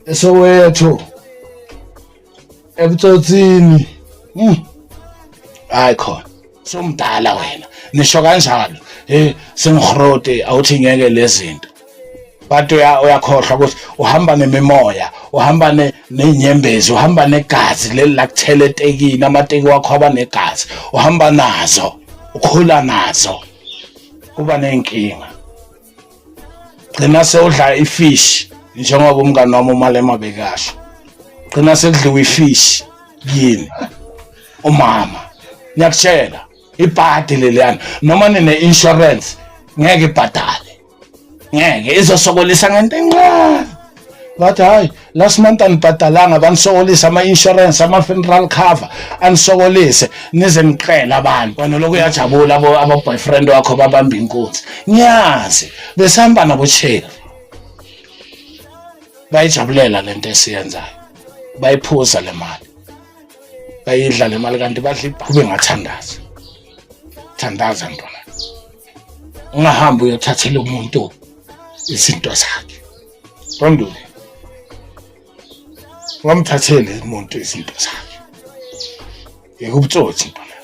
eSoweto ebutsotsini. Hayi khona somdala wena, nisho kanjalo. Hey, sengigrote, awuthi ngeke lezinto, but uyakhohlwa ukuthi uhamba nemimoya, uhamba nenyembezi, uhamba negazi leli lakuthela etekini, amateki wakho aba negazi, uhamba nazo, ukhula nazo, kuba nenkinga, gcina sewudla ifish njengoba umngani wami uMalema bekasho, gcina sekudliwa ifish yini umama. Ngiyakutshela, ibhadi leliyana, noma nine-insurance ngeke ibhadale, ngeke, izosokolisa ngento encane. Bathi hayi, last month anibhadalanga, banisokolisa ama-insurance, ama-funeral cover, anisokolise nize niqele abantu. Wena lokhu uyajabula, abo-boyfriend wakho babamba inkunzi. Ngiyazi besihamba nabo-cherry, bayijabulela lento esiyenzayo, bayiphuza le mali, bayidla le mali, kanti badla. Kube ngathandaza, thandaza ntwana, ungahambi uyothathela umuntu izinto zakhe. Qondile, ungamthatheli umuntu izinto zakhe, yeke ubutsotsi ntwana.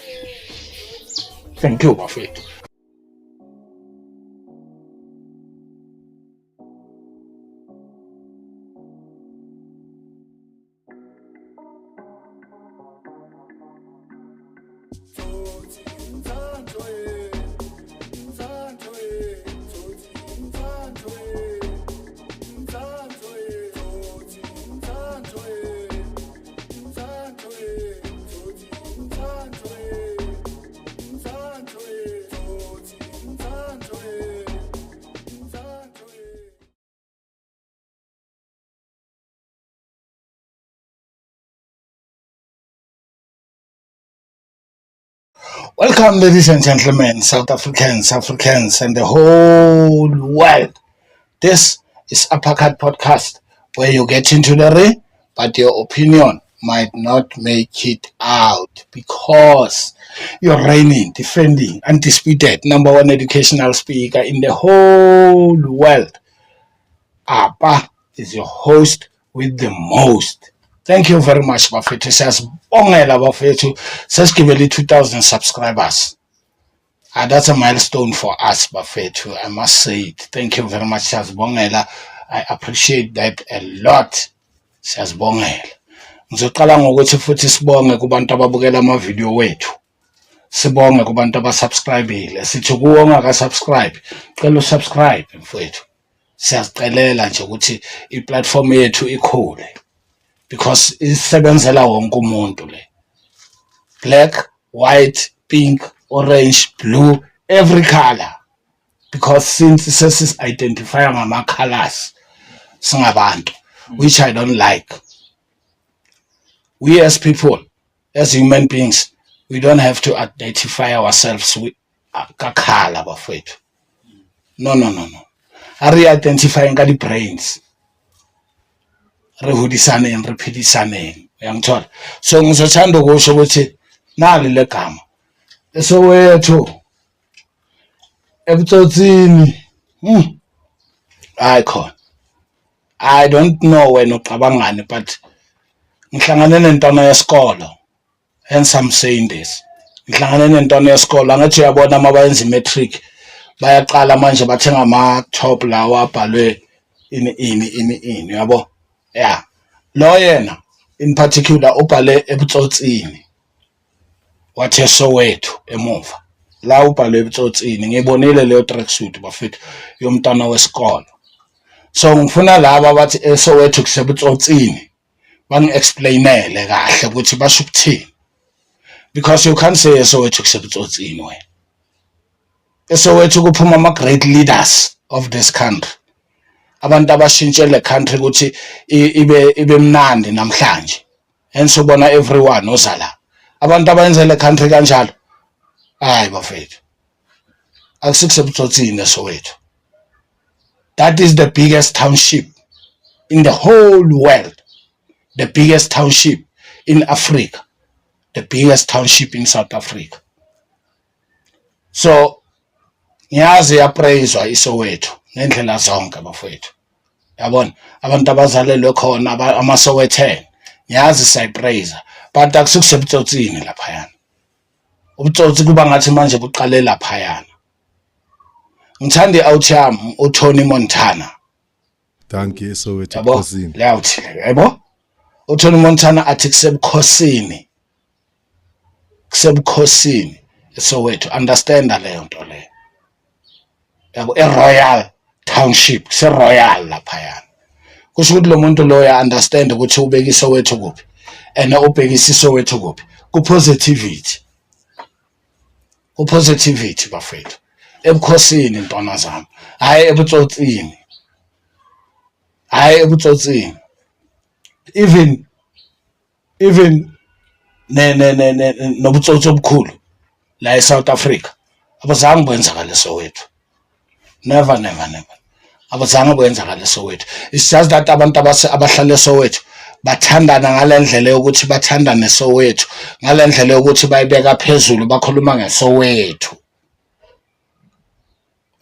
Thank you, bafethu. Welcome, ladies and gentlemen, South Africans, Africans, and the whole world. This is Uppercut Podcast, where you get into the ring, but your opinion might not make it out because you're reigning, defending, undisputed number one educational speaker in the whole world. Appa is your host with the most. Thank you very much, bafethu. Siyasibongela, bafethu. Sesigibele 2000 subscribers. Ah, that's a milestone for us, bafethu. I must say it. Thank you very much. Siyazibongela. I appreciate that a lot. Siyazibongela. Ngizoqala ngokuthi futhi sibonge kubantu ababukela ama-video wethu. Sibonge kubantu abasubscribile. Sithi kuwo ongaka-subscribe, cela usubscribe, mfowethu. Siyazicelela nje ukuthi i-platform yethu ikhule because isebenzela wonke umuntu le. Black, white, pink, orange, blue, every color, because since sesi-identify ngama-colors singabantu, which I don't like. We as people, as human beings, we don't have to identify ourselves with ka-colour, bafowethu. No, no, no, no. A re identifying ka di-brains, re hodisaneng, re phedisaneng, uyangithola? So ngizothanda ukusho ukuthi nali le gama eSoweto ebutsotsini. Hayi khona, I don't know wena ucabangani, but ngihlangane nentwana yesikolo, hence I'm saying this. Ngihlangane nentwana yesikolo, angithi uyabona uma bayenza i-matric, bayaqala manje bathenga ama-top lawa abhalwe ini ini ini ini, uyabo? Ya, lo yena in particular ubhale ebutsotsini, wathi eSoweto emuva la, ubhalwe ebutsotsini. Ngibonile leyo tracksuit, bafethu, yomntana wesikolo. So ngifuna laba abathi eSoweto kusebutsotsini bangi-explainele kahle ukuthi basho ukuthini, because you can't say eSoweto kusebutsotsini wena. ESoweto kuphuma ama-great leaders of this country, abantu abashintshe le country ukuthi ibe mnandi namhlanje, hence ubona everyone oza la, abantu abayenze le country kanjalo. Hayi bafethu, akusikusebutsotsini eSoweto. That is the biggest township in the whole world, the biggest township in Africa, the biggest township in South Africa. So ngiyazi iyapraiswa iSoweto ngendlela zonke, bafowethu. Yabona, abantu abazalelwe khona amaSowetan, ngiyazi siyayipraise, but akusikusebutsotsini laphayana. Ubutsotsi kuba ngathi manje buqale laphayana. Ngithanda i-out yami uTony Montana. Dankie, Soweto. Yabo. Bukhosini. Le out le, yabo, uTony Montana athi kusebukhosini, kusebukhosini eSoweto. Understand leyo nto leyo, yabo, eRoyal Township, kuse-Royal laphayana. Kusho ukuthi lo muntu lo ya understand ukuthi ubeka iSoweto kuphi and ubhekisa iSoweto kuphi, ku-positivity, ku-positivity bafethu, ebukhosini, ntwana zami, hhayi ebutsotsini, hhayi ebutsotsini. Even ne ne ne ne nobutsotsi obukhulu la eSouth Africa abazange bwenzakala eSoweto. Never, never, never, abazange bwenzakala eSoweto. It's just that abantu abahlala eSoweto bathandana ngale ndlela yokuthi bathandane eSoweto, ngale ndlela yokuthi bayibeka phezulu, bakhuluma ngeSoweto,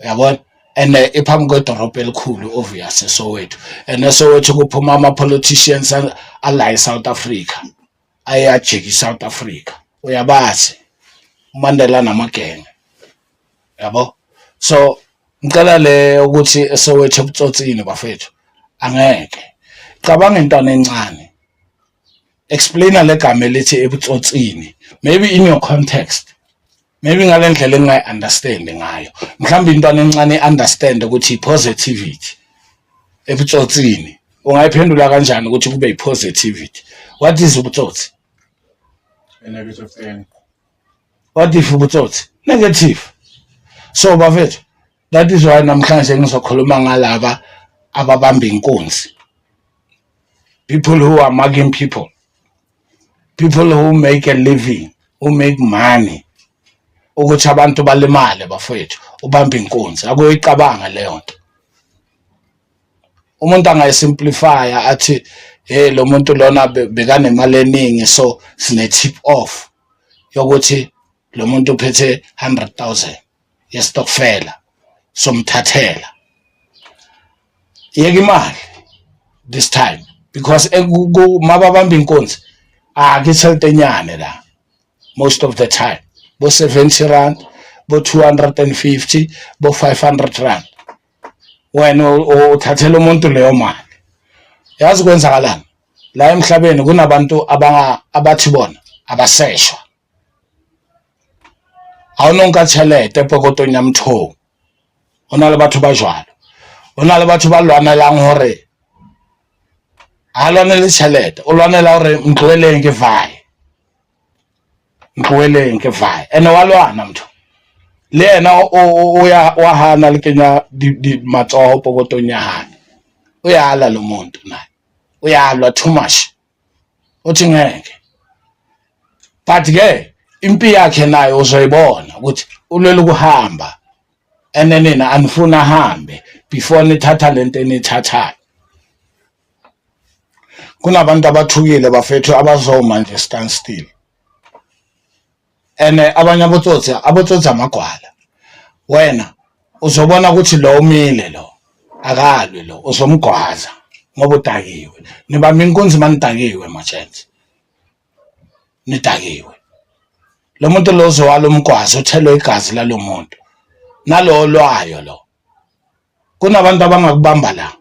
uyabona? And iphambi kwedorobha elikhulu, obvious, eSoweto. And eSoweto kuphuma ama-politicians ala eSouth Africa ayajika iSouth Africa, uyabazi uMandela namagenge, yabo. So ngicela le ukuthi eSoweto ebutsotsini, bafethu, angeke. Cabanga intwana encane, explaina le gama elithi ebutsotsini, maybe in your context, maybe ngale ndlela engingayi-understand ngayo. Mhlawumbe intwana encane i-understand ukuthi i-positivity ebutsotsini. Ungayiphendula kanjani ukuthi kube i-positivity? What is ubutsotsi? A negative thing. What if ubutsotsi negative? So bafethu, that is why namhlanje ngizokhuluma ngalaba ababamba inkunzi, people who are mugging people, people who make a living, who make money ukuthi abantu balimale. Bafethu, ubamba inkunzi, akuyicabanga leyo nto. Umuntu angayisimplifya athi, "Hey, lo muntu lona bekanemali eningi, so sine tip off yokuthi lo muntu uphethe 100,000 yestokfela, somthathela." Yeka imali this time, because mababamba inkunzi akho tšhelete la. Most of the time bo R70, bo 250, bo R500. Wena uthathela umuntu leyo mali. Yazi kwenzakalani la emhlabeni? Kunabantu abanga abathi bona abaseshwa. Ha o no nka tšhelete pokotong ya motho. Ho na le batho ba jwalo, ho na le batho ba lwanelang hore ha lwanele tšhelete, o lwanela hore ntloheleng ke vae, ntloheleng ke vae. Ene wa lwana motho le yena o ya wa hana le kenya matsoho pokotong ya hae. Uyala lo muntu naye, uyalwa too much, uthi ngeke. But ke impi yakhe nayo uzoyibona ukuthi ulwela ukuhamba, and nina anifuna ahambe before nithatha lento enithathayo. Kunabantu abathukile, bafethu, abazoma nje stand still. And abanye abotsotsi, abotsotsi amagwala. Wena uzobona ukuthi lo umile, lo akalwi, lo uzomgwaza ngoba udakiwe. Nibamba inkunzi manidakiwe, ma-gents, nidakiwe. Lo muntu lo uzowala umgwazo, uthelwe igazi lalo muntu nalo olwayo lo. Kunabantu abangakubamba la,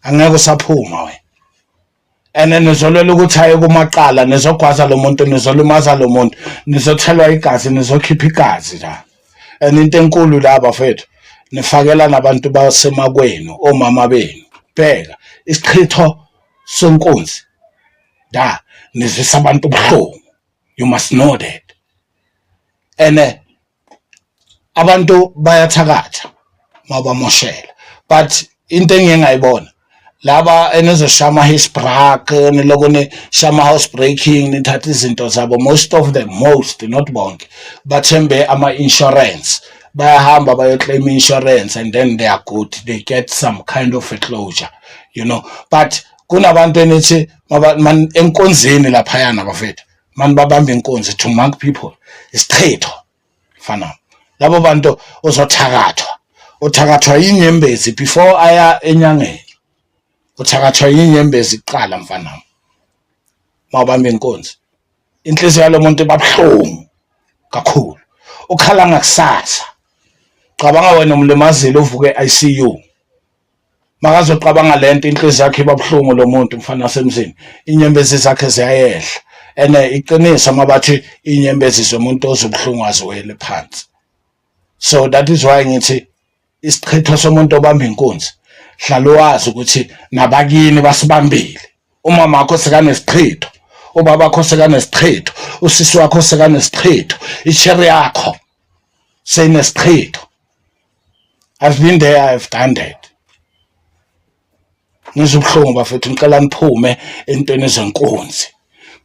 angeke usaphuma wena. And nizolwela ukuthi aye kumaqala, nizogwaza lo muntu, nizolimaza lo muntu, nizothelwa igazi, nizokhipha igazi la. And into enkulu la, bafethu, nifakela nabantu basemakwenu, omama benu. Bheka isichitho senkunzi da, nizwisa abantu ubuhlungu. You must know that. And abantu bayathakatha mabamoshela. But into engiye ngayibona, laba enizoshaya ama-hissbrak, niloko nishaya ama-house breaking, nithatha izinto zabo, most of them, most, not bonke, bathembe ama-insurance. Bayahamba bayoclaim insurance and then they are good, they get some kind of a closure. But kunabantu enithi enkonzeni laphayana, bafethu, mani babamba inkunzi, to mug people, isichitho fana. Labo bantu uzothakathwa, uthakathwa inyembezi before aya enyangeni. Uthakathwa inyembezi kuqala mfanami. Mawubamba inkunzi. Inhliziyo yalomuntu ibabuhlungu kakhulu. Ukhala ngakusasa. Cabanga wena umlimazile uvuke ICU. Makazoqabanga lento inhliziyo yakhe iba buhlungu lo muntu mfana wasemzini. Inyembezi zakhe ziyayehla. Ene iqiniso mabathi inyembezi zomuntu ozobuhlungu aziwele phansi. So that is why ngithi isichitho somuntu obamba inkunzi hlala wazi ukuthi nabakini basibambile. Umama wakho sekanesichitho, ubaba wakho sekanesichitho, usisi wakho sekanesichitho, icherry yakho seyinesichitho. I've been there, I've done that. Ngizwa ubuhlungu bafethu, ngicela niphume entweni zenkunzi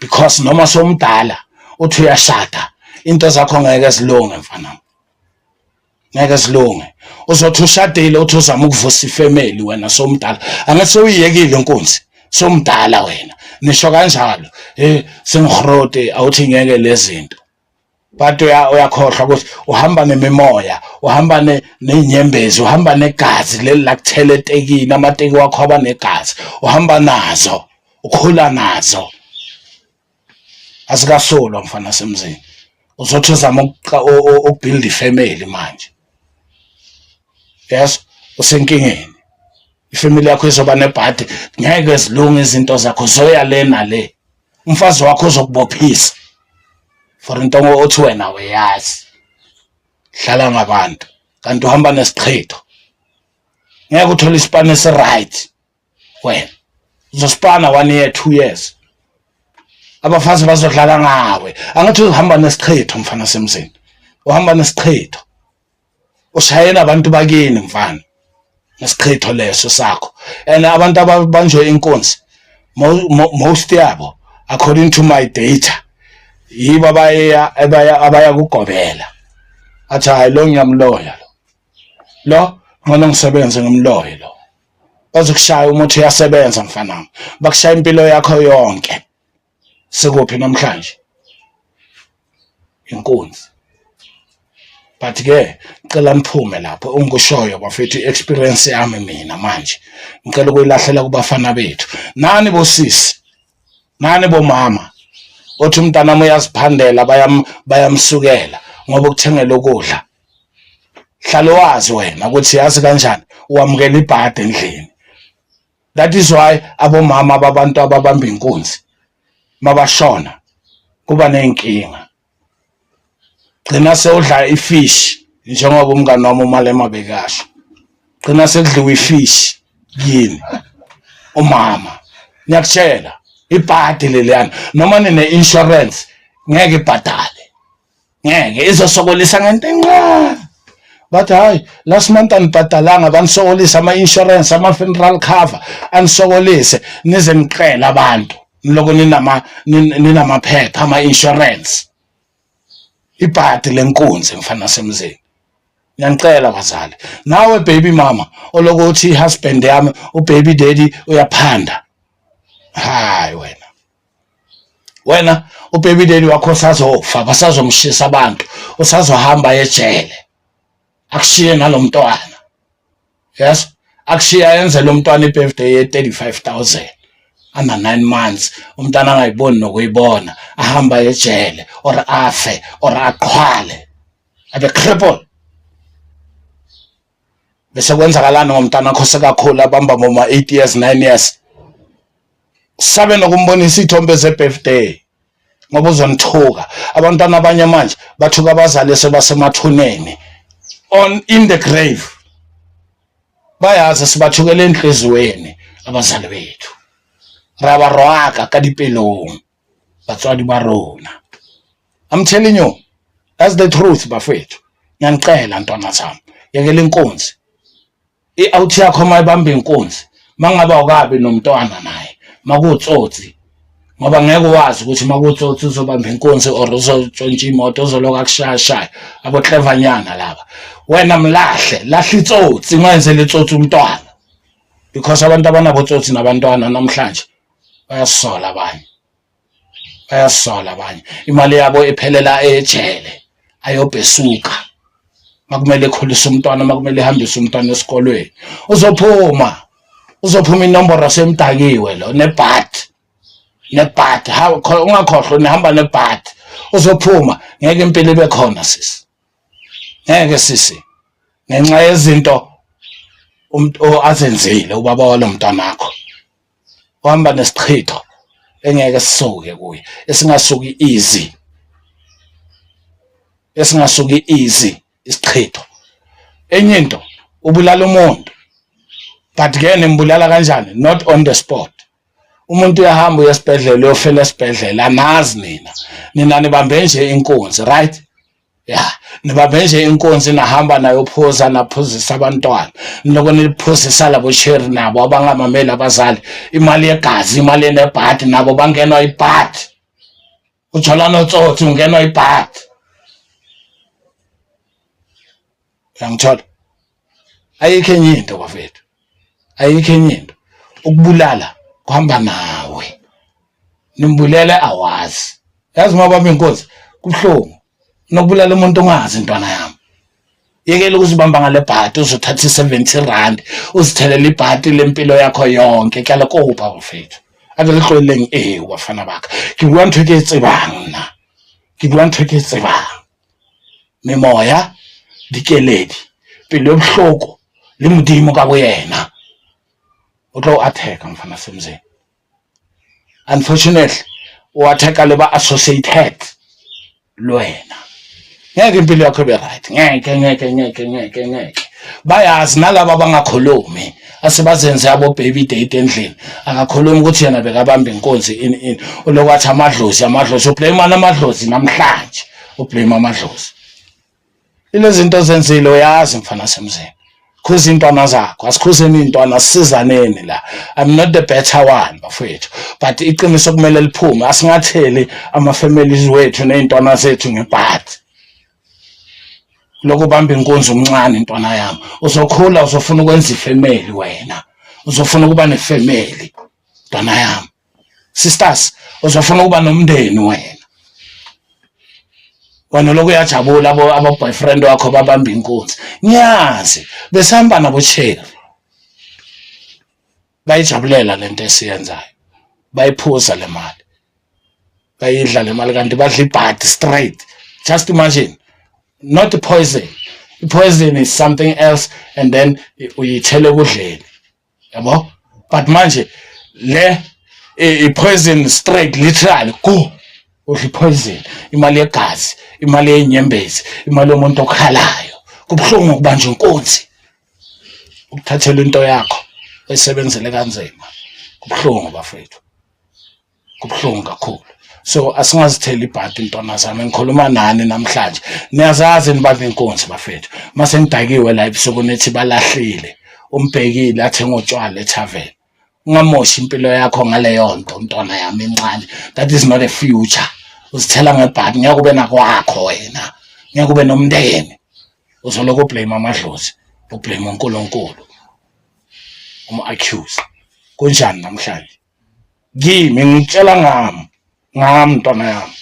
because noma somdala uthi uyashada into zakho ngeke zilunge mfana, ngeke zilunge. Uzothi ushadile uthi uzama ukuvusa ifamily wena somdala, angathi sewuyiyekile inkunzi, somdala wena nisho kanjalo sengigrote awuthi ngeke lezinto, but uyakhohlwa ukuthi uhamba nemimoya, uhamba nezinyembezi, uhamba negazi leli lakuthela etekini, amateki wakho aba negazi, uhamba nazo, ukhula nazo. Azikasolwa mfana semzini. Uzothi uzama ukubuild ifamily manje. Yes, usenkingeni. Ifamily yakho izoba nebhadi, ngeke zilunge izinto zakho, zoya le nale. Umfazi wakho uzokubophisa for into othi wena uyazi. Hlala ngabantu kanti uhamba nesichitho. Ngeke uthole isipani esi right wena. Uzosipana 1 year, 2 years. Abafazi bazodlala ngawe. Angathi uhamba nesichitho mfana semzini. Uhamba nesichitho. Ushayela abantu bakini mfana. Nesichitho leso sakho. And abantu ababanjwe inkunzi most yabo according to my data yibo abaya abaya kugobela. Athi hayi lo ngiyamloya lo. Lo ngcono ngisebenze ngimloye lo. Bazokushaya umuthi uyasebenza mfana. Bakushaya impilo yakho yonke. Sikuphi namhlanje? Inkunzi. But ke ngicela niphume lapho ongikushoyo bafethu, experience yami mina manje ngicela ukuyilahlela kubafana bethu. Nani bosisi, nani bomama, othi umntana wami uyaziphandela bayamsukela ngoba ukuthengela ukudla. Hlala wazi wena ukuthi yazi kanjani uwamukela ibhadi endlini. That is why abomama babantu ababamba inkunzi mabashona kuba nenkinga. Gcina sewudla ifish njengoba umngani wami uMalema bekasho. Gcina sekudliwa ifish yini umama. Ngiyakutshela ibhadi leliyana noma nine insurance ngeke ibhadale. Ngeke izosokolisa ngento encane. Bathi hayi last month anibhadalanga, banisokolisa ama-insurance, ama-funeral cover, anisokolise nize niqele abantu niloko ninamaphepha ama-insurance. Ibhadi lenkunzi mfana semzini. Ngiyanicela bazali. Nawe baby mama oloko uthi i-husband yami ubaby daddy uyaphanda. Hayi wena. Wena ubaby daddy wakho usazofa, basazomshisa abantu, usazohamba ejele. Akushiye nalomntwana. Yes, akushiye ayenze lo mntwana ibirthday ye 35,000 ana 9 months, umntwana angayiboni nokuyibona, ahamba ejele or afe or aqhwale abe cripple. Bese kwenzakalani ngomntana wakho sekakhula abamba boma 8 years, 9 years? Sabe nokumbonisa iy'thombe ze-birthday ngoba uzonithuka. Abantwana abanye manje bathuka abazali sebasemathuneni on in the grave. Bayazi sibathukele enhliziyweni abazali bethu. Ra ba rwaka ka dipelong batswadi ba rona. I'm telling you, that's the truth bafethu. Ngiyanicela ntwana zami, yekela inkunzi. I-out yakho mayibamba inkunzi, mangabe awukabi nomntwana naye, makuwutsotsi, ngoba ngeke wazi ukuthi makuwutsotsi uzobamba inkunzi or uzotshontsha imoto, uzoloku akushayashaya aboklevanyana laba. Wena mlahle, lahla itsotsi, ungenzeli itsotsi umntwana, because abantu abanabotsotsi nabantwana namhlanje bayasola abanye, bayasola abanye. Imali yabo iphelela ejele, ayobhesuka. Makumele ekhulise umntwana, makumele ehambise umntwana esikolweni, uzophuma. Uzophuma inomboro semdakiwe lo nebhadi, nebhadi. Ungakhohlwa nihamba nebhadi, uzophuma. Ngeke impilo ibe khona sisi, ngeke sisi, ngenxa yezinto umuntu azenzile ubaba walo mntanakho. Uhamba nesichitho engeke sisuke kuye, esingasuki easy, esingasuki easy isichitho. Enye into, ubulala umuntu, but ke nimbulala kanjani? Not on the spot. Umuntu uyahamba uya esibhedlela, uyofela esibhedlela. Anazi nina, nina nibambe nje inkunzi, right? Ya, nibambe nje inkunzi, nahamba nayo, phuza, naphuzisa abantwana, niloko niphuzisa labo cherry nabo abangamameli abazali. Imali yegazi, imali enebhadi, nabo bangenwa ibhadi. Ujola notsotsi, ungenwa ibhadi. Uyangithola? Ayikho enye into bafethu, ayikho enye into. Ukubulala kuhamba nawe, nimbulele awazi. Yazi uma bamba inkosi kubuhlungu nokubulala umuntu ongazi. Ntwana yami, yekela ukuzibamba ngale bhadi. Uzothatha i-R70 uzithelele ibhadi lempilo yakho yonke. Ke a le kopa bafethu, a ke le tlohelleng eo bafana baka. Ke bua ntho e ke e tsebang nna, ke bua ntho e ke e tsebang. Memoya, dikeledi, pelo e bohloko le Modimo ka boyena o tlo o attack mfana semzini. Unfortunately o attack le ba associated le wena. Ngeke impilo yakho ibe right, ngeke, ngeke, ngeke, ngeke, ngeke. Bayazi nalaba abangakhulumi, asebazenze abo baby date endlini, akakhulumi ukuthi yena bekabamba inkunzi ini ini. Ulokhu athi amadlozi, amadlozi, ublame amadlozi. Namhlanje ublame amadlozi. Ilezi zinto zenzile uyazi mfana semzini. Khuza intwana zakho, asikhuzeni iy'ntwana, sisizaneni la. I'm not the better one bafowethu, but iqiniso kumele liphume. Asingatheli ama-families wethu ney'ntwana zethu ngebhadi. Lokhu ubamba inkunzi umncane, intwana yami, uzokhula uzofuna ukwenza ifamily wena, uzofuna ukuba nefamily ntwana yami. Sisters, uzofuna ukuba nomndeni wena. Wena lokhu uyajabula, abo abo boyfriend wakho babamba inkunzi. Ngiyazi besihamba nabo cherry, bayijabulela lento esiyenzayo, bayiphuza le mali, bayidla le mali, kanti badla ibhadi straight. Just imagine, not the poison. I-poison is something else and then uyithele ekudleni, yabo, but manje le i-poison straight, literally go udla i-poison. Imali yegazi, imali yenyembezi, imali yomuntu okhalayo. Kubuhlungu ukubanja inkunzi, ukuthathela into yakho oyisebenzele kanzima. Kubuhlungu bafethu, kubuhlungu kakhulu. So asingazitheli ibhadi ntwana zami. Ngikhuluma nani namhlanje, niyazazi nibambe inkunzi bafethu. Mase ngidakiwe la ebusuku, nithi balahlile, umbhekile athenga utshwala ethaveni. Ungamoshi impilo yakho ngaleyo nto, ntwana yami encane. That is not a future. Uzithela ngebhadi, ngeke ube nakwakho wena, ngeke ube nomndeni. Uzoloko ublame amadlozi, ublame uNkulunkulu, umu-accuse. Kunjani namhlanje kimi? Ngitshela ngami, ngami ntwana yami.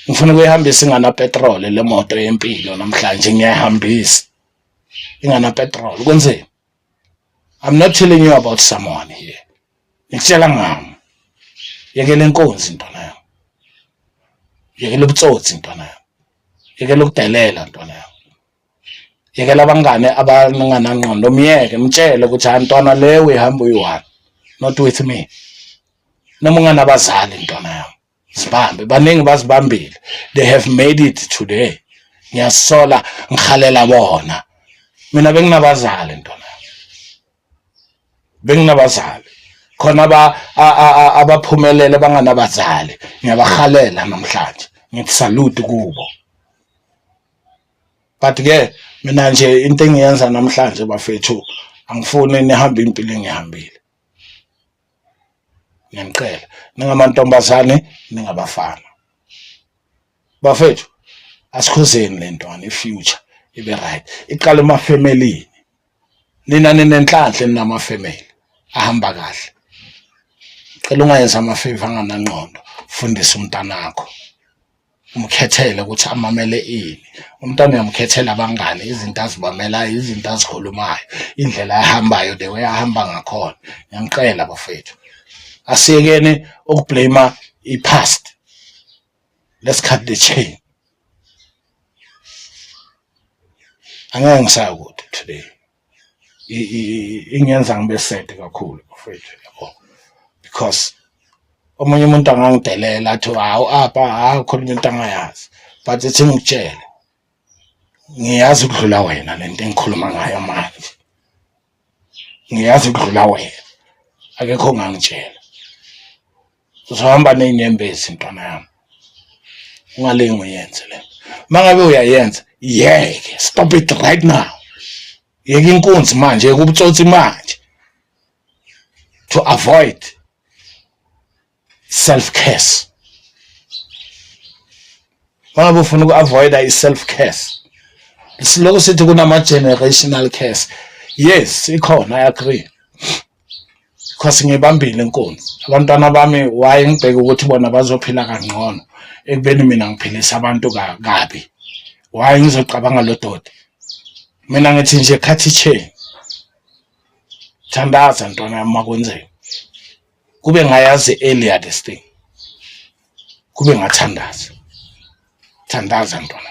Ngifuna ukuyihambisa ingana petrol le moto yempilo. Namhlanje ngiyayihambisa ingana petrol. Kwenzeni? I'm not telling you about someone here, ngikutshela ngami. Yekela inkunzi ntwana yami, yekela ubutsotsi ntwana yami, yekela ukudelela ntwana yami, yekela abangane abanganangqondo. Myeke, mtshele ukuthi hayi ntwana, le uyihamba uyi-one, not with me. Noma unganabazali ntwana yami, zibambe. Baningi bazibambile, they have made it today. Ngiyasola, ngihalela bona. Mina benginabazali ntwana yami, benginabazali. Khona abaphumelele banganabazali, ngiyabahalela namhlanje, ngithi salute kubo. But ke mina nje into engiyenza namhlanje bafethu, angifuni nihambe impilo engihambile. Ngiyanicela, ningamantombazane, ningabafana bafethu, asikhuzeni le ntwana, i-future ibe right. Iqala emafemelini. Nina ninenhlanhla, ninamafemeli ahamba kahle. Cela ungayenza amafavor anganangqondo. Fundisa umntanakho. Umkhethele ukuthi amamele ini. Umntwana uyamkhethela abangani, izinto azibamelayo, izinto azikhulumayo, indlela ahambayo, the way ahamba ngakhona. Ngiyangicela bafethu, asiyekeni ukublame i-past. Let's cut the chain. Angeke ngisaya kude today. Ingenza ngibe sad kakhulu bafethu, yabo, because omunye umuntu angangidelela athi, "Hawu, apha hawu, khuluma into angayazi," but ithi ngikutshele, ngiyazi ukudlula wena lento engikhuluma ngayo manje. Ngiyazi ukudlula wena, akekho ongangitshela. Uzohamba ney'nyembezi, ntwana yami. Ungalingi uyenze le. Uma ngabe uyayenza, yeke. Stop it right now. Yeke inkunzi manje, yeke ubutsotsi manje, to avoid self curse. Uma ngabe ufuna uku-avoida i-self curse, silokhu sithi kunama-generational curse. Yes, ikhona, I agree, because ngibambile inkunzi abantwana bami. Why ngibheke ukuthi bona bazophila kangcono ekubeni mina ngiphilisa abantu kabi? Why ngizocabanga lo doti? Mina ngithi nje cut chain. Thandaza, ntwana yami. Makwenzeka kube ngayazi earlier this thing, kube ngathandaza. Thandaza, ntwana.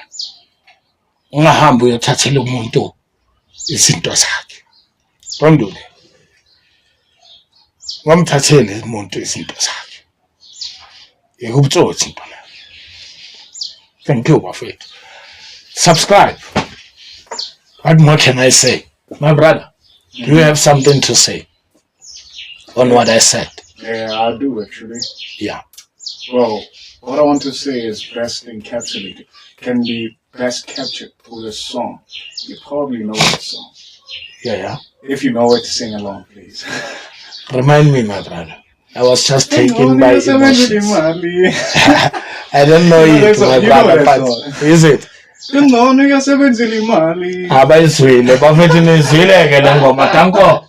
Ungahambi uyothathela umuntu izinto zakhe. Don't do that. Ungamthatheli umuntu izinto zakhe. Yeka ubutsotsi, ntwana. Thank you, bafethu. Subscribe. What more can I say? My brother, do you have something to say on what I said? Yeah, I do actually. Well, what I want to say is best encapsulated, can be best captured through the song. You probably know the song. If you know it, sing along, please. Remind me, my brother. I was just taken by emotions. I don't know You know it, that song. my You know brother, that but song. is it? Kungcono uyasebenzela imali. Abayizwile bafethu, nizwile ke le ngoma. Danko.